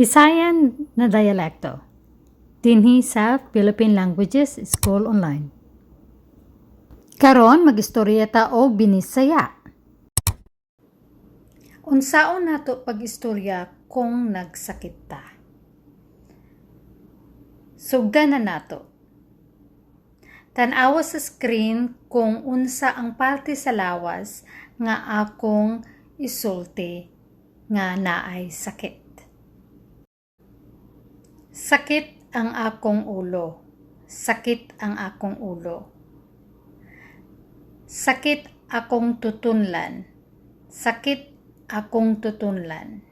Bisayan na dialekto. Dinhi sa Philippine Languages School Online. Karon mag-istorya ta og Binisaya. Unsaon nato pag-istorya kung nagsakit ta? Sugdan na nato. Tan-awa sa screen kung unsa ang parte sa lawas nga akong isulti nga naay sakit. Sakit ang akong ulo. Sakit ang akong ulo. Sakit akong tutunlan. Sakit akong tutunlan.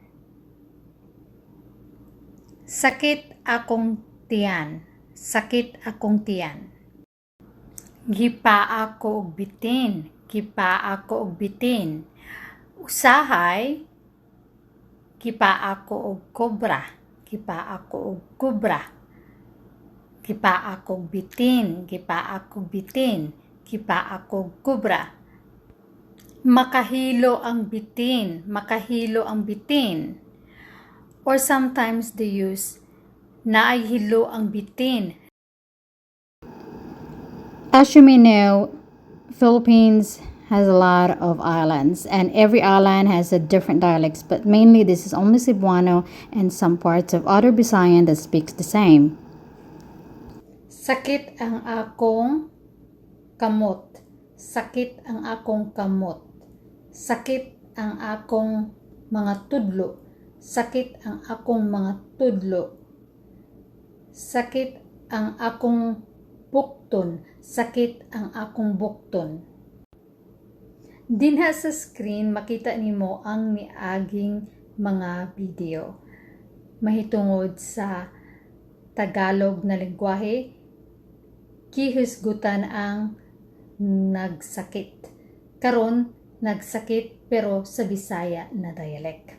Sakit akong tiyan. Sakit akong tiyan. Gipaa ko og bitin. Gipaa ko og bitin. Usahay, gipaa ko og kobra. Gipaa ko og kobra. Gipaa ko og bitin. Gipaa ko og bitin. Gipaa ko og kobra. Makahilo ang bitin. Makahilo ang bitin. Or sometimes they use "naay hilo ang bitin." As you may know, Philippines has a lot of islands and every island has a different dialects, but mainly this is only Cebuano and some parts of other Bisayan that speaks the same. Sakit ang akong kamot. Sakit ang akong kamot. Sakit ang akong mga tudlo. Sakit ang akong mga tudlo. Sakit ang akong bukton. Sakit ang akong bukton. Dinha sa screen, makita nimo ang niaging mga video mahitungod sa Tagalog na lengguwahe, gihisgutan ang nagsakit. Karon, nagsakit pero sa Bisaya na dialect.